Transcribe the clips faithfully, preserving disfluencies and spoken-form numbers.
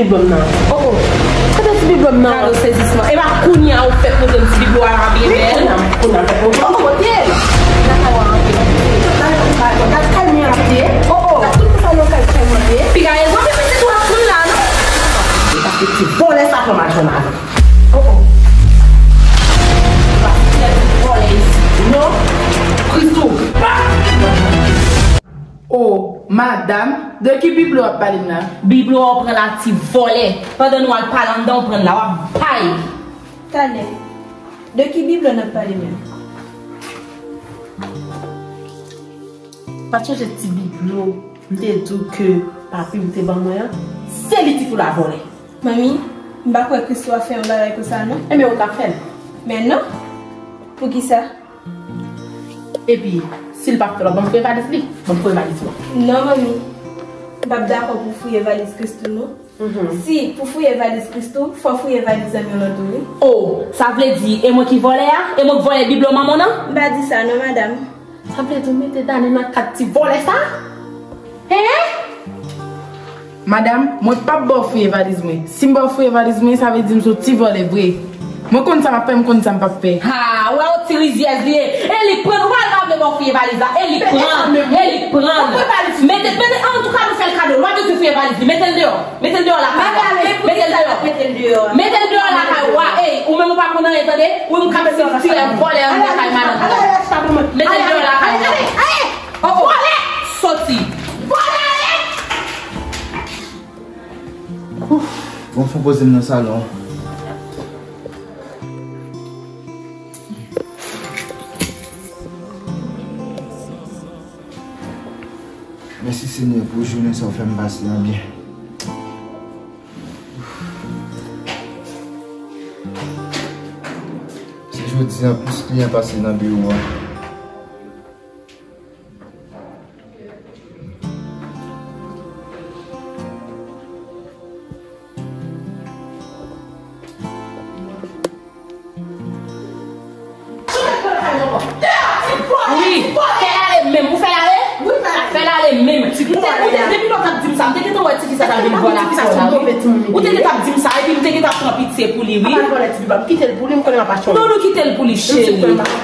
Bib m nan. Oh, oh. Kote ti bib m nan? Gade sezisman. E pa kounye a ou fèk montre m ti bib ou a byen bèl. Kounye a m fèk montre. Oh, kote l? Lakay ou a anpil. Gade kalmi a te. Oh, oh. Gade tout sa nan kay kalmi a te. Piga rezon ke pitit ou ap pran la, non? E paske ti vòlè sa pran madanm avè. Oh, oh. Paske ti vòlè isi. Non. Christoo. Oh, madanm, de ki biblo w ap pale m la? Biblo a w pran la, ti vòlè. Pandan nou al pale anndan, w pran la, w ap bay. Talè, de ki biblo n ap pale menm? Pa t sonje ti biblo m te di w ke papi m te ban mwen an? Se li ti fou la vòlè. Manmi, m pa kwè Christoo ap fè yon bagay konsa non. Ebyen, ou t ap fè l? Men non. Poukisa? Epi, si l p ap fè l, w ap ban m fouye valiz li? Ban m fouye valiz mwen. Non, manmi. M p ap dakò pou fouye valiz Christoo, non. Si pou fouye valiz Christoo, fò fouye valiz zanmi w lan tou, wi. Oh, sa vle di, e mwen ki vòlè a? E mwen k vòlè biblo manman w nan? M pa di sa, non, madanm. Sa vle di, w mete Dani nan kad ti vòlè sa? Hein? Madanm, mwen p ap ba w fouye valiz mwen. Si m ba w fouye valiz mwen, sa vle di m se yon ti vòlè vre. Mwen konn sa m ap fè, m konn sa m p ap fè. Ha, ou wè yon ti rizyèz li ye. E li k pran, ou pa, li pa vle ba w fouye valiz la. E li k pran, e li k pran. Mete, mete, antouka, nou fè l kado. Li pa bezwen fouye valiz li. Mete l deyò. Mete l deyò lakay ou a. Mete l deyò. Mete l deyò lakay ou a. Ey, ou menm ou pa konn anyen, tande? Ou menm k ap sitirè vòlè anndan kay madanm ou. Mete l deyò lakay ou a. Oh, oh. Vòlè! Soti! Vòlè! Ouf, bon, fò poze m nan salon. Mèsi, Senyè, pou jounen sa w fè m pase an byen. Se jodi a plis kliyan pase nan biwo a. Wi, fè l ale menm. Ou fè l ale? Wi, fè l ale. Fè l ale menm. Ou te, ou te, depi lè w t ap di m sa, m te gentan wè tifi sa t ap vin vòlè ak kò la, wi. Ou te gentan ap di m sa, epi m te gentan ap pran pitye pou li, wi. Apa l vòlè ti bib la? M kite l pou li, m konnen m ap achte yon. Non, nou kite l pou li, cheri.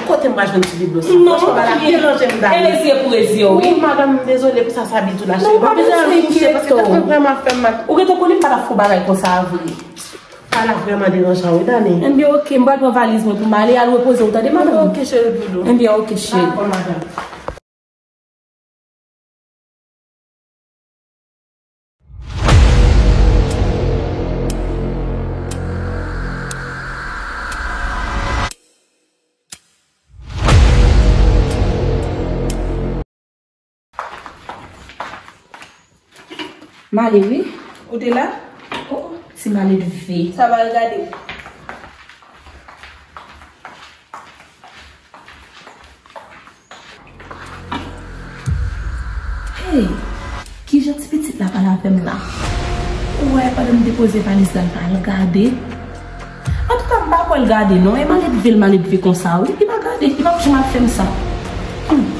Kote m pral jwenn ti biblo sa? Non, non, pa deranje m, Dani. E rezye pou rezye w, wi. Wi, madanm, m dezole pou sa, sa bib ou la, cheri. Ou pa bezwen enkyete w. Paske tèt mwen vrèman fè m mal. Ou gentan konnen m pa t ap fè yon bagay konsa vre. Sa la vrèman deranjan wi, Dani. Enben, oke, m pral pran valiz mwen pou m ale, al repoze w, tande, madanm? Oke, cheri doudou. Enben, oke, cheri. Dakò, madanm. M ale wi. Ou te la? Oh, ti maledve. Sa va regade. Hey, kijan ti pitit la pale avè m la? Ou wè pandan m depoze valiz la, l pa al gade. Antouka, m pa kwè l gade non. E maledve l maledve konsa wi. Li pa gade, li p ap janm ap fè m sa. Hmm.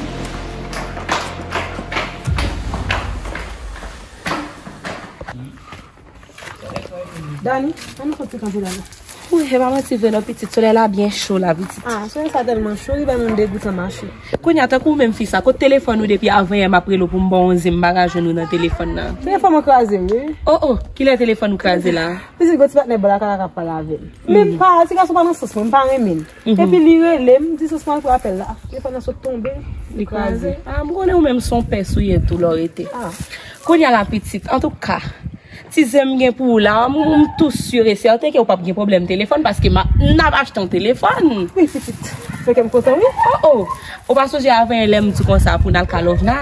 Dani, ann nou fè ti kanpe la non. Wi, e pa manti vre non, pitit. Solèy la byen cho la, pitit. Ah, solèy sa tèlman cho, li bay moun degoutan mache. Kounye a, tankou ou menm fi sa, kot telefòn ou depi avanyè m ap rele w pou m ba w yon zen, m pa ka jwenn ou nan telefòn nan? Telefòn mwen kraze, wi. Oh, oh, kilè telefòn ou kraze la? Pitit, gon ti patnè bò lakay la k ap pale avè m. Men m pa, ti gason pa nan sans mwen, m pa renmen l. Epi li rele m, di sans mwen pou apèl la. Telefòn nan sot tonbe, li kraze. Ah, m konnen ou menm se yon pès ou ye tou lè w rete. Ah. Kounye a la, pitit, antouka, ti zen m gen pou ou la, m, m tou si e sèten ke ou p ap gen pwoblèm telefòn paske m a, n ap achte yon telefòn. Wi, pitit. Fè kè m kontan, wi. Oh, oh. Ou pa sonje avanyè lè m di w konsa pou n al ka Lovna?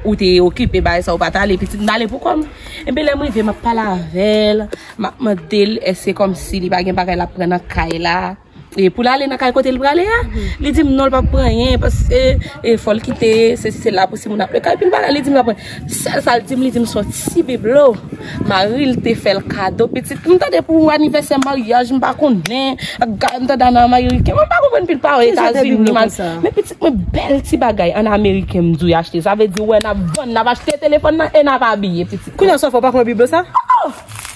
Ou te okipe bagay sa, ou pa t ale, pitit, m t ale pou kò m. Epi lè m rive, m ap pale avè l, m ap mande l èske kòmsi li pa gen bagay l ap pran nan kay la. E pou l ale nan kay kote l prale a, li di m non, l p ap pran anyen, paske, e, fò l kite, sesi, sela, pou si moun ap lwe kay, epi l pa, li di m l ap pran. Sèl sa l di m, li di m se yon ti biblo mari l te fè l kado, pitit. M tande pou anivèsè maryaj, m pa konnen, ak gade m tande an ameriken, mwen m pa konprann pil pawòl Etazini, men pitit mwen, bèl ti bagay an ameriken m di w y achte. Sa vle di, wè, n ap vann, n ap achte telefòn nan e n ap abiye, pitit. Kounye a sa w fè, w pa pran biblo sa? Oh!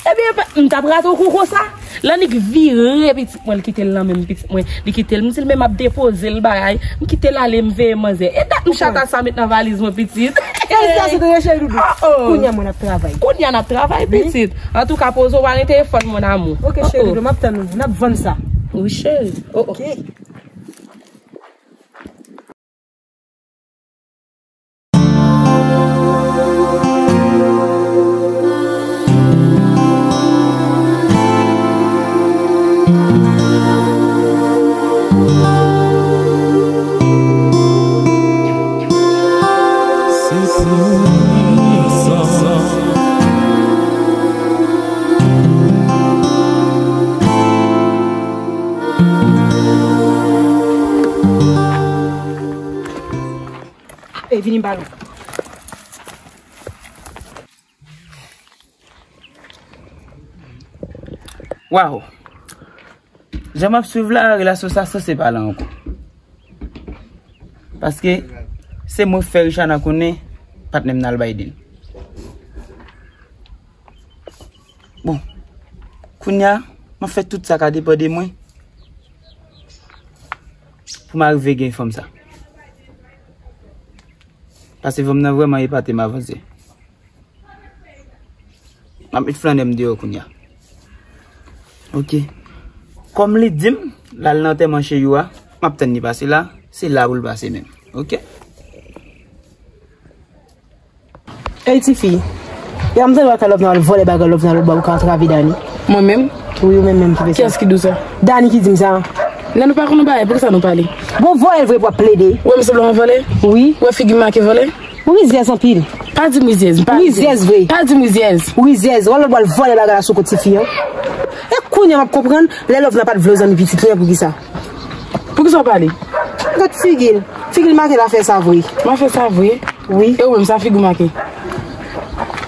Ebyen, m t ap rate w kou konsa. Lè Nik vire pitit mwen, l kite l nan men m, pitit mwen. Li kite l, m di l, men m ap depoze l bagay. M kite l ale, m veye manzè. E dat m chata sa met nan valiz mwen, pitit. Felistasyon, tonton cheri doudou. Oh, oh. Kounye a mwen ap travay. Kounye a n ap travay, pitit. Antouka, poze w pa gen telefòn, mon amour. Ok, cheri doudou, m ap tann ou. N ap vann sa. Wi, cheri. Oh, oh. Ok. Ey, vini m pale w. Waw. Jan m ap swiv la, relasyon sa sanse pa la ankò. Paske se mwen k fè Richana konnen patnè m nan al bay deal. Bon, kounye a, m ap fè tout sa k ap depann de mwen pou m arive gen fanm sa. Paske fanm nan vrèman epate m avanse. M ap met flannè m deyò kounye a. Ok. Kòm li di m, l al nan antèman Cheyou a, m ap tann li pase la, se la pou l pase menm. Ok? Ey, tifi. Ya m tande w ak Love nan al vòlè bagay Love nan al ba ou ka antrave Dani. Mwen menm? Wi, ou menm menm ki fè sa. Kiyès ki di w sa? Dani ki di m sa. Lè nou pa konn yon bagay, poukisa nou pale? Bon, vòlè l vre pou w ap plede. Ou wè m sanble yon vòlè? Wi. Ou wè figi m make vòlè? Ou rizyèz anpil. Pa di m rizyèz, pa rizyèz. Rizyèz vre. Pa di m rizyèz. Rizyèz. Ou al vòlè bagay la sou kont tifi an. E kounye a m ap konprann, lè Love nan pa t vle w zanmi pitit li an, poukisa? Poukisa w pale? Gad figi l. Figi l make l a fè sa vre. M a fè sa vre? Wi. E ou menm, sa figi w make?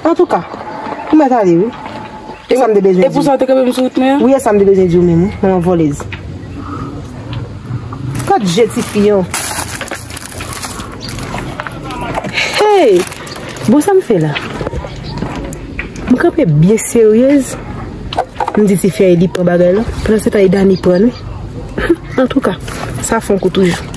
Antouka, ou mèt ale, wi. E sa m te bezwen di w. E pou sa w te kanpe m sou wout mwen an? Wi, e sa m te bezwen di w menm, wi. Manman vòlèz. Gad je tifi an. Hey! Bon, sa m fè la? M kanpe byen seryez. M di tifi a li pran bagay la. Pandan se tan e Dani pran l, wi. Antouka, sa fè yon kou toujou.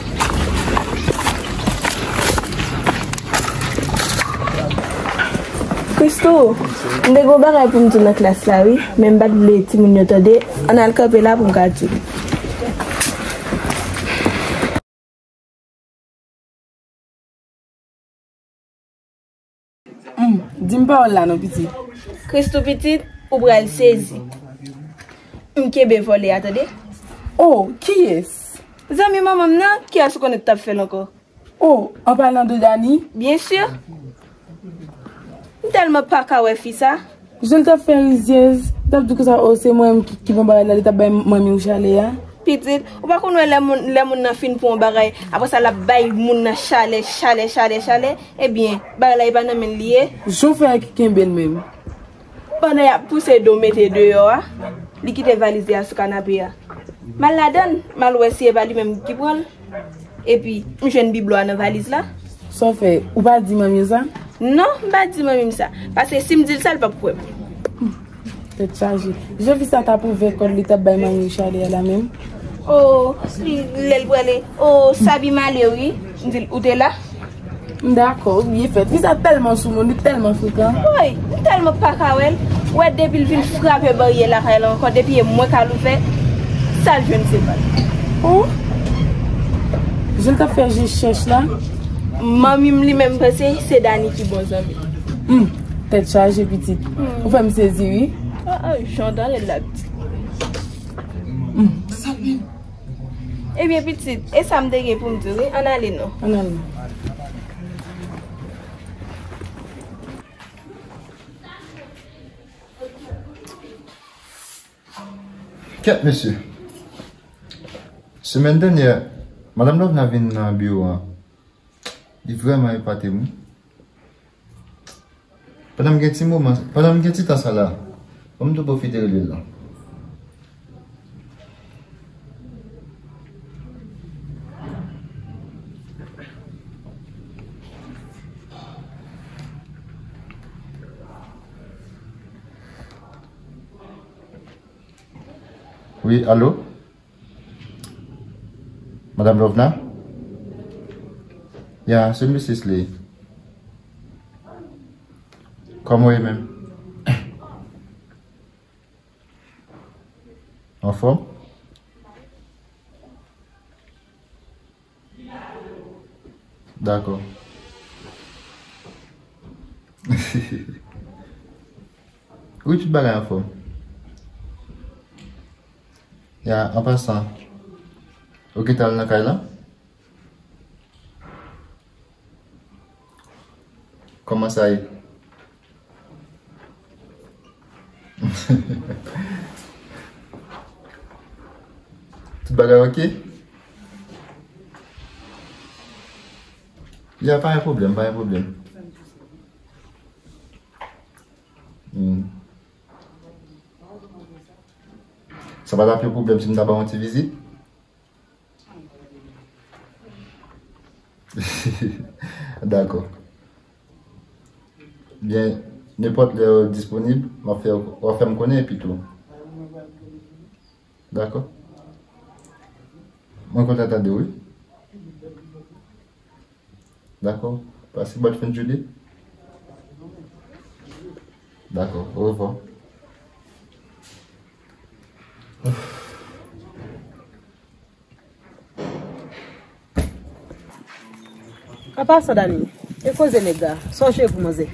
Christo, m te gen yon bagay pou m di w nan klas la, wi, men m pa t vle timoun yo tande. Ann al kanpe la pou m ka di w. Hmm, di m pawòl la non, pitit. Christo pitit, ou pral sezi. M kenbe vòlè a, tande? Oh, kiyès? Zanmi manman m nan, kiyès ou konnen t ap fè l ankò? Oh, an palan de Dani? Byen si. M tèlman pa ka wè fi sa. Jan l t ap fè rizyèz, l t ap di konsa, oh, se mwen menm ki, ki bon bagay la, li t ap bay manmi w chalè a. Pitit, ou pa konn wè lè moun, lè moun nan fin pran yon bagay, apre sa l ap bay moun nan chalè, chalè, chalè, chalè, ebyen, bagay la e pa nan men l li ye. Jan w fè a ki kenbe l menm. Pandan y ap pouse Edo mete deyò a, li kite valiz li a sou kanape a. M al ladan l, m al wè si e pa li menm ki pran l. Epi, m jwenn biblo a nan valiz la. Sa w fè? Ou pa di manmi w sa? Non, m pa di manmi m sa. Paske si m di l sa, l p ap kwè m. Tèt chaje. Jan fi sa t ap ouvè kò l, li t ap bay manmi w chalè a la menm. Oh, li, lè l prale. Oh, Sabi m ale wi. M di l, ou te la? M dakò, wi, byen fèt. Fi sa tèlman soumoun, li tèlman frekan. Woy, m tèlman pa ka wè l. Ou wè depi l vin frape baryè lakay la ankò, depi e mwen k al ouvè, sa l jwenn se pa l. Oh! Jan l t ap fè je chèch la. Manmi m li menm panse se Dani ki bon zanmi. Hmm, tèt chaje pitit. Hmm. Ou fè m sezi wi. Ah, ah, jan w tande l la pitit. Hmm, sa l menm. Ebyen pitit, e sa m te gen pou m di w wi, ann ale non. Ann ale non. Kèt mesye. Semèn dènyè, madanm Lovena vin nan biwo a. Li vrèman epate m wi. Pandan m gen ti moman, pandan m gen ti tan sa la, ban m tou pwofite rele l non. Wi, alo? Madam Lovna? Ya, se misye li. Kòman w ye menm? Anfòm? Dakò. Wi, tout bagay anfòm. Ya, an pasan, ou gentan al nan kay la? Kòman sa ye? Tout bagay oke? Ya, pa gen pwoblèm, pa gen pwoblèm. Hmm. Sa pa t ap yon pwoblèm si m ta ba w yon ti vizit? Dakò. Byen, nenpòt lè w disponib, m ap fè, w ap fè m konnen epi tou. Dakò. Mwen kontan tande w, wi. Dakò. Pase bòn fen de jounen. Dakò. Orevwa. Apa sa, Dani? E koze nèg la? Sa w cheri pou manzè?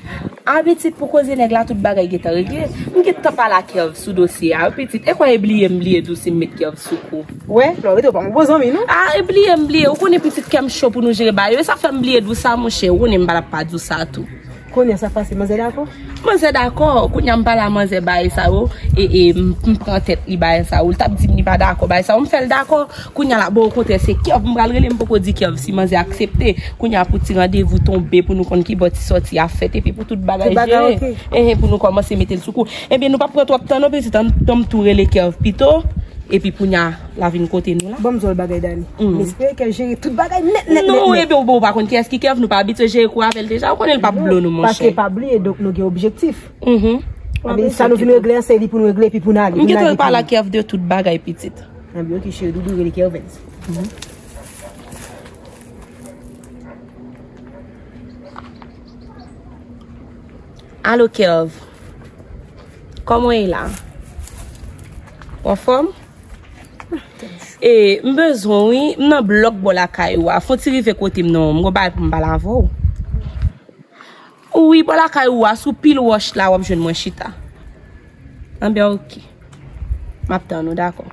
A, pitit, pou koze nèg la, tout bagay gentan regle. M gentan pale ak Kèv sou dosye a, wi, pitit. E kwè e bliye m bliye di w si m met Kèv sou kou. Wè, lè w rete w pa yon bon zanmi, non? A, e bliye m bliye. Ou konnen, pitit, kè m cho pou nou jere bagay yo. E sa fè m bliye di w sa, monchè. Ou konnen m pa t ap pa di w sa tou. Kounye a sa pase, manzè dakò? Manzè dakò. Kounye a m pale a manzè bagay sa yo. E, e, m, m pran tèt li bagay sa yo. L t ap di m li pa dakò bagay sa yo. M fè l dakò. Kounye a la, bon, okontrè, se Kèv m pral rele, m poko di Kèv si manzè aksepte. Kounye a pou ti randevou tonbe, pou nou konn kibò ti sòti a fèt, epi pou tout bagay jere. Enhen, pou nou kòmanse mete l sou kou. Ebyen, nou p ap pran twòp tan non, pitit, ann, ann m tou rele Kèv pito. Epi kounye a, l a vin kote nou la. Bon, m di w bagay, Dani. M espere Kèv jere tout bagay nèt, nèt, nèt, nèt. Non, ebyen, ou, ou pa konn kiyès ki Kèv, nou pa abitye jere kou avè l deja, ou konnen l p ap blo nou, monchè. Paske pa bliye, donk nou gen objektif. Mhm. Ebyen, sa nou vin regle a, se li pou nou regle, epi pou n ale. M gentan pale ak Kèv de tout bagay, pitit. Anben, oke, cheri doudou, rele Kervens. Alo, Kerv. Kòman w ye la? Ou anfòm? E, m bezwen w, wi. M nan blòk bò lakay ou a. Fon ti rive kote m non. M gon bagay pou m pale avè w. Wi, bò lakay ou a, sou pil wòch la, w ap jwenn mwen chita. Anben, oke. M ap tann ou, dakò.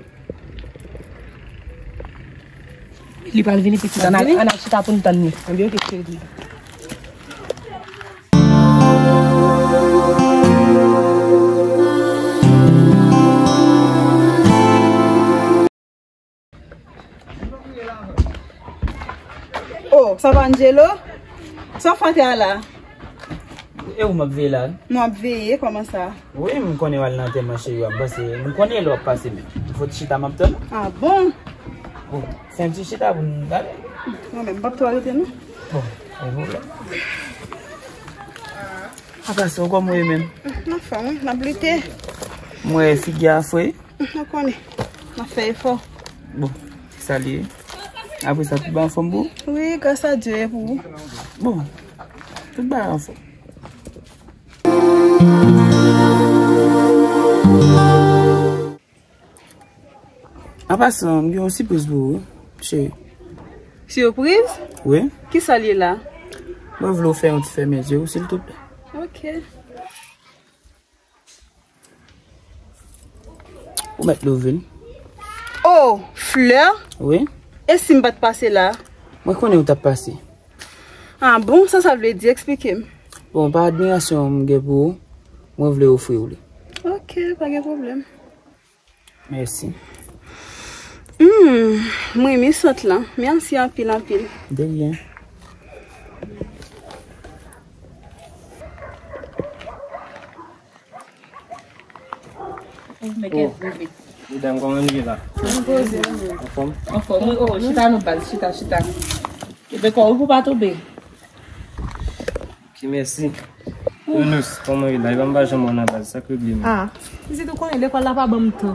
Li pral vini, pitit. Ann al, ann al chita pou n tann li. Anben, oke, cheri. Oh, sa pa Angelo? Sa w fè atè a la? E ou m ap veye la? Nou ap veye, kòman sa? Wi, m konnen w al nan antèman cheri w, m panse, m konnen lè w ap pase menm. M fò ti chita, m ap tann ou. Ah bon? Bon, fè yon ti chita pou n gade. Mwen menm, m p ap twò rete non. Bon, pa gen pwoblèm. Apa sa, w kòman w ye menm? N ap fè, wi, n ap lite. M wè figi a fre. Ou konnen, n ap fè efò. Bon, se sa li ye. Apre sa, tout bagay anfòm pou ou? Wi, gras a Dye, e pou ou? Bon, tout bagay anfòm. An pasan, m gen yon sipriz pou ou, wi, cheri. Sipriz? Wi. Kisa l ye la? Mwen vle w fè yon ti fèmen zye w, siltouplè. Ok. Ou mèt love l. Oh, flè? Wi. E si m pa t pase la? Mwen konnen ou t ap pase. Ah bon, sa sa vle di? Eksplike m. Bon, pa admirasyon m gen pou ou, mwen vle ofri w li. Ok, pa gen pwoblèm. Mèsi. Hmm, m renmen sant lan. Mèsi anpil, anpil. De ryen. Medam, kòman nou ye la? Anfòm? Anfòm, wi. Oh, chita non baz, chita, chita. Kenbe kò w wi pou w pa tonbe. Ok, mèsi. Younous, kòman w ye la? Epa m pa janm wè w nan baz, sa k regle menm? Ah, pitit ou konnen lekòl la pa ban m tan.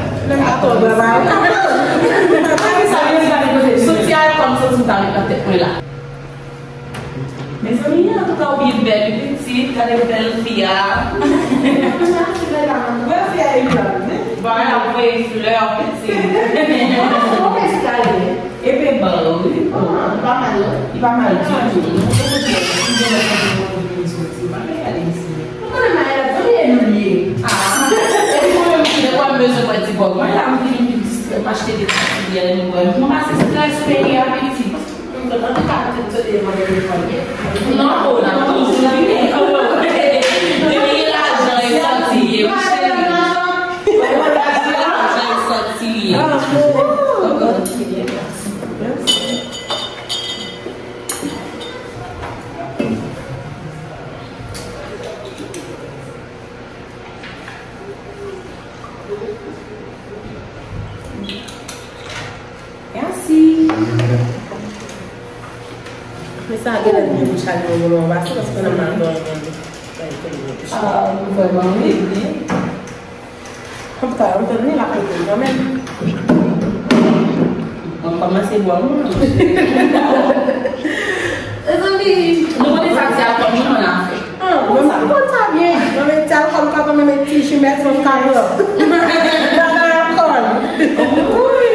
Menm pa twò bra pa yo. Soti a kòm soti m ta met nan tèt mwen la. Mezanmi, antouka, ou byen bèl, wi, pitit. Gade bèl fi a. Wè fi a e blan, wi. Bon, ap voye flè, piti. Epe ba wi. Li pa mal, non? Li pa mal ditou. Ou konnen Mayèl ap voye nou li ye. Ah, e mwen menm ki lè m bezwen bwè ti bòg. Mwen la, m vini, m vin distrè, m achte de ti biyè, nou bwè. Mwen pase strès peyi a, piti. Non, o, n ap toujou vini. Depi gen lajan, e sòti ye, wi, cheri. Depi gen lajan, e sòti ye. Mèsi. Men sa genlè vin pou chak moun, moun an pase, paske nan maton an gen. Ah, vrèman, wi. Antouka, m tann li la pou kanmenm. Mwen kòmanse bwè moun. Mezanmi, nou konnen sa ti alkòl nou konn ap fè. Ah, mwen pa konn sa byen. Mwen met ti alkòl, m ka pran, mwen met ti chimè, mwen ka pran. Bagay alkòl. Wi.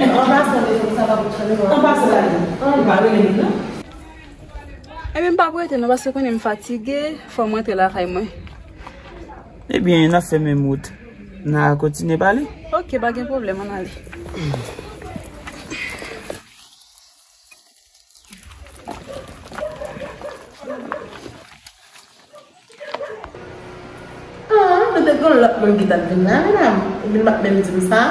An pasan, mezanmi, sa pa pou chanje, non. An pasan, la, li pa rele m, non. Ebyen, m p ap rete, non, paske konnen m fatige, fò m rantre lakay mwen. Ebyen, n ap fè menm wout. N a kontinye pale? Ok, pa gen pwoblèm, ann ale. Ah, nou te gen lòt moun ki t ap vin la, medam. Epi l pa t menm di m sa.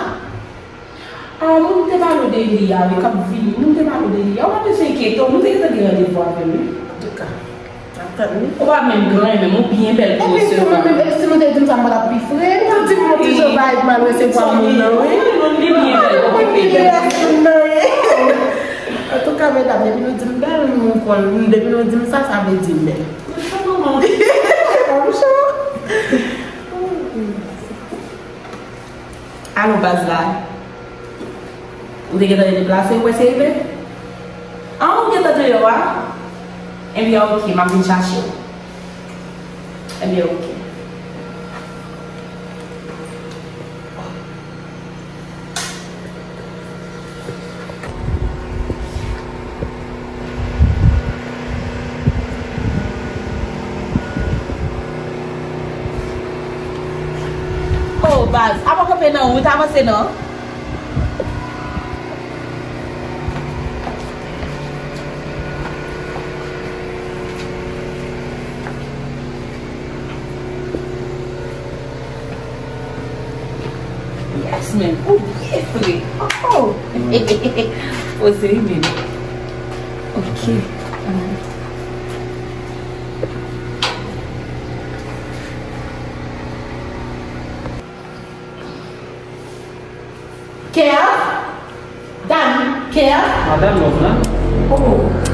Ah, moun te pale w de li a, wi, k ap vini. Moun te pale w de li a. Ou pa bezwen enkyete w, nou te gentan gen randevou avè l, wi. Antouka, n ap tann li. Ou pa menm gran, menm ou byen bèl pou resevwa. Epi si mwen menm, epi si nou te di m sa, mwen t ap pi fre. Ou di m, mwen toujou bay mal resevwa moun nan, wi. Li byen bèl pou resevwa moun nan, wi. Antouka, medam, depi nou di m bèl, nou konn, depi nou di m sa, sa vle di m bèl. Mouchou, mouchou. Alo, baz la. Ou te gentan deplase, ou prèske rive? An, ou gentan deyò a? Ebyen, ok, m ap vin chache w. Ebyen, ok. Oh, baz, apa kanpe nan wout, avanse non. Yes, man. Ou byen fre. Oh, oh. O seri, baby. Ok. Kev? Dam, Kev? Madanm lòm nan. Oh.